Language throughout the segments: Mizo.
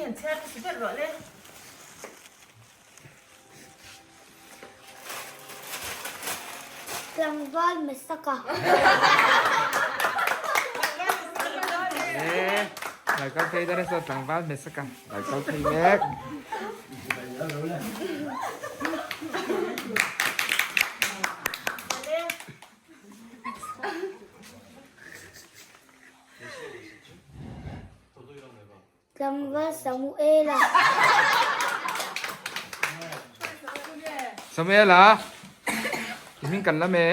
han chhiar hmasa ber rawh le. Tlangval Mesaka. Ee, lai kal phei dan asa tlangval Mesaka lai kal phei mek. Tlangval Samuela. Samuela, i hming kan lam e.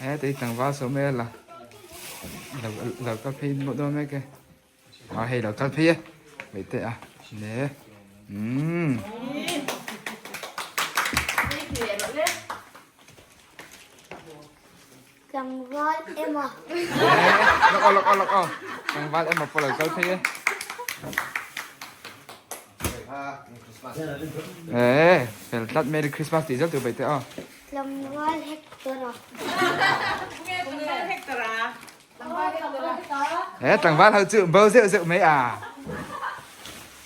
He tei tlangval Samuela. Lo lo kal phei mawh dawn mek e. A hei lo kal phei e. Wait teh a. Ne. Umm. Tlangval emaw. Lawk aw, lawk aw, lawk aw. Tlangval emaw pawh lo kal phei e. Eh, fel tlat Merry Christmas tih zel tur bai teh aw. Tlangval Hector-a. Tlangval Hector-a. Eh, tlangval ho chu bo zeuh zeuh mai a.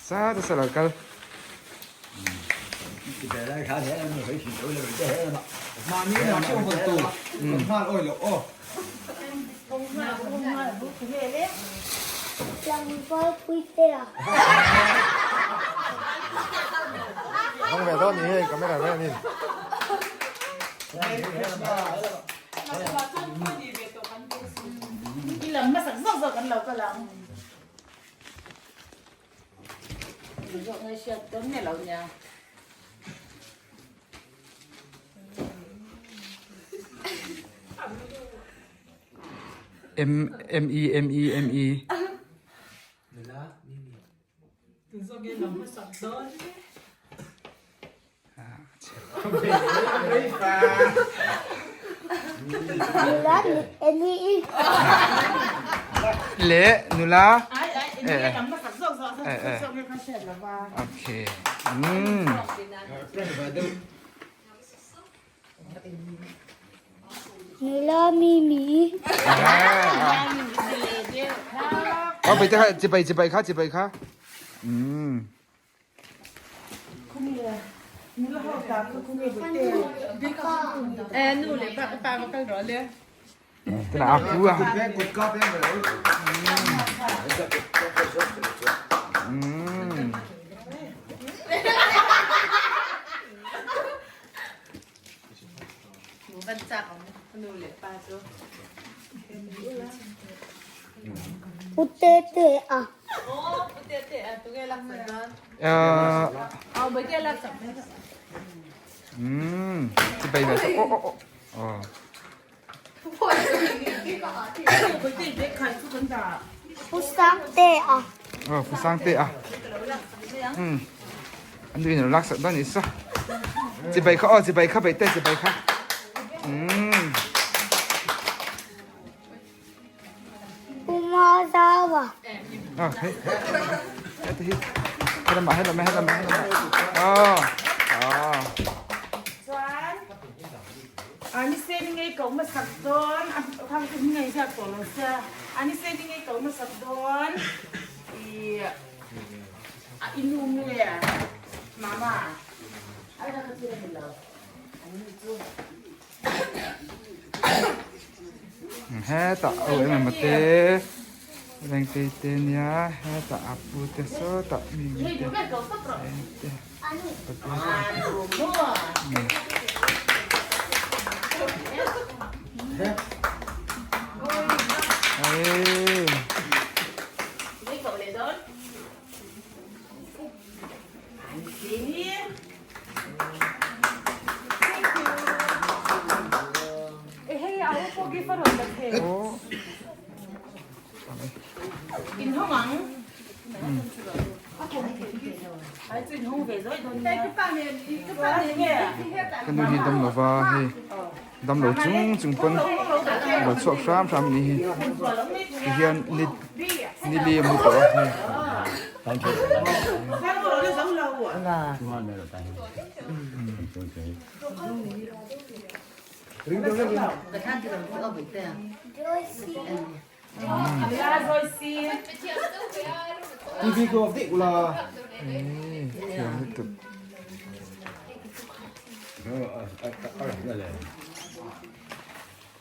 Sa te sa lo kal. Tlangval Puitea. I lam hmasak zawk zawk an lo kal ang. Zawk ngai hriat dawn nge lo nia. M M E M E M E. Le nula okay mm Nula Mimi. Ờ, bây giờ chị bày chị bày khá chị bày khá. Ừ. Thế là ác à. Ừ. Pu Te Te a. Umm chi bay ve oh oh oh. Pu Sang Te a. Oh Pu Sang Te a. Umm an duh in a lo lak sak dawn anih chu. Chi bay kha aw chi bay kha bei te chi bay kha. Umm. Pu Mazawa. Ah, hei. Hei te hi. He lamah, he lamah, he lamah, he lamah. Oh. Oh. Chuan ani se ni ngei ko hmasak dawn a khang chu ngei ziak tawh lo sia ani se ni ngei ko hmasak dawn i a inu nge mama ai ka kha chu lo ani chu Hetah aw em em te rengtei te nia hetah a pu te sawtah mi mi te te Hey. Ka nu hi dam lova hei dam lo chung chung pawn lo chhuak hram hram a nih hi tihian ni ni li a mu tawh a hei. TV ku off daih ula. Thiam lutuk.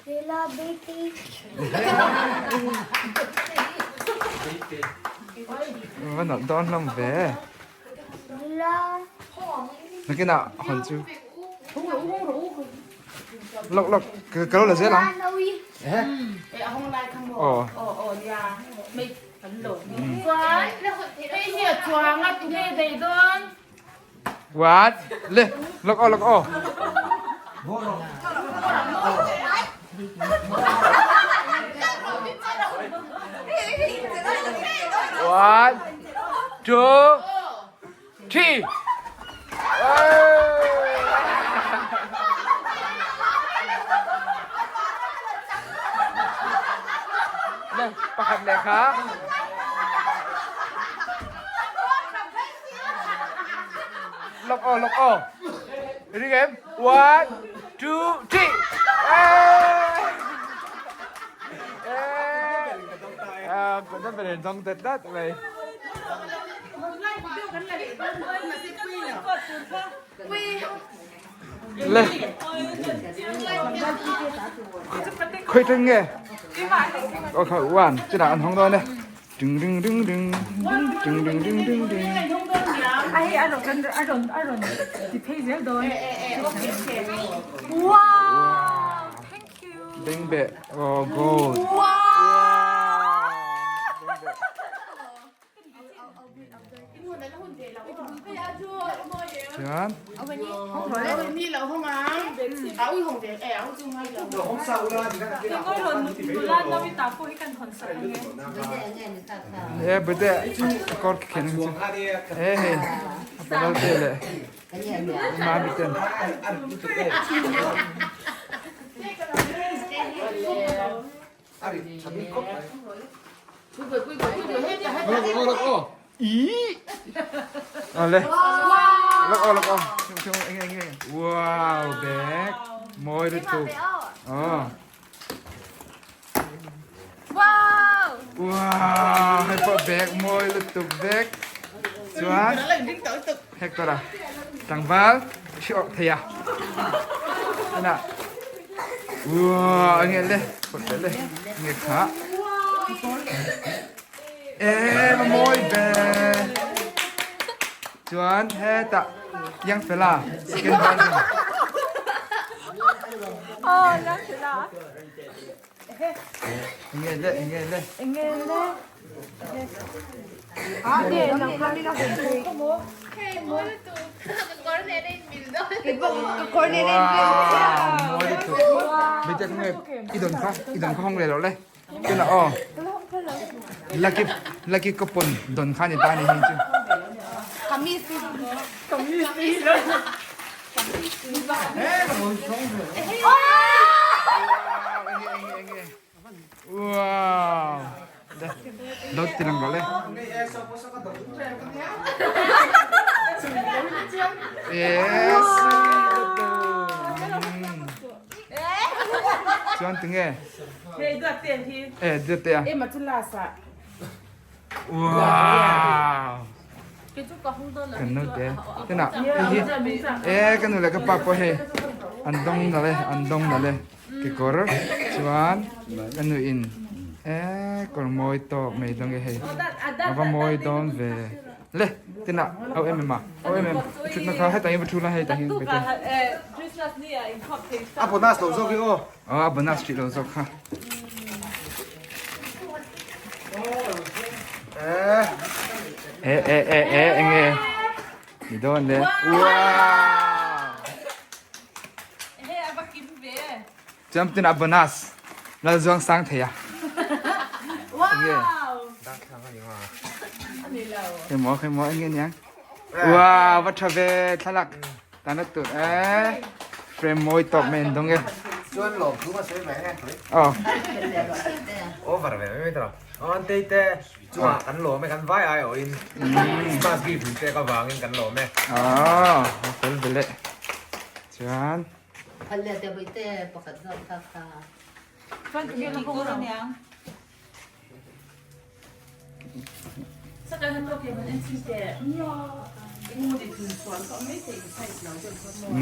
Lila Betty. Va nalh dawn hlawm ve. Lila. Nakinah hawn chu. Lawk lawk ka lo la zel ang. Aw. What? Le, lawk aw lawk aw. One, two, three. Le, pakhat le kha. Lawk aw, lawk aw. Ready game? One, two, three. Eh, kan beren dong tet dat mai. Le. Khoi teng nge. Có khẩu one, chứ nào ăn không thôi nè. Ding ding ding ding. Ding ding ding ding ding. Ai a rawn a rawn a rawn ti phei zel dawn. Wow! Thank you. Bengbeh. Oh, gold. Wow! Chuan e bute a kawr khi khen ang chu e hei a panel te leh mami ten Ole. Lak aw lak aw. Wow, bag. Mawi lutuk. Oh. Wow! Wow, hei pawh bag mawi lutuk bag. Chuan Hector a tlangval thi awrh thei a. Ina. Wow, nge le. Phawt le le. Nge kha. E ma mawi ve. Chuan hetah Yang Fela second version. Oh, Yang Fela. Nge le, nge le. Nge le. Wow, mawi lutuk. Bitek nge i don kha, i don kha hong le lo le. Tuna aw. Lucky lucky couple don kha ni ta ni hi chu. Wow. Lo ti lang le. Yes. Chuan tinge. Hei duat te hi. Eh duat te a. Ema chu last ah. Wow. Kan nu te. Tena hi eh kan nu le ka pa pawh hei an dawng na le an dawng na le kekawr chuan ka nu in eh kawr mawi tawk mai dawng e hei a va mawi dawn ve le tena au em em a au em em thutna kha hetah hian va thu la hei tah hian A bonus lo zawk hi aw. Aw a bonus hrih lo zawk kha. E e e e enge ni dawn le. Wow! Chuan tin a bonus lal zuang sang thei a. Enge. Khemo khemo enge niang. Wow, va tha ve thlalak. Tana tur e frame mawi tawk mai an dawng e. Chuan lawm thu a sawi mai e. Aw. Over ve mai tawh. Aw tei te chungah kan lawm e kan vai ai awh in Christmas gift min pek avangin kan lawm e. Aw fel beleh. Chuan. Phal leh te vawi te pakhat zawk kha kha. Chuan tunge la hawng lo.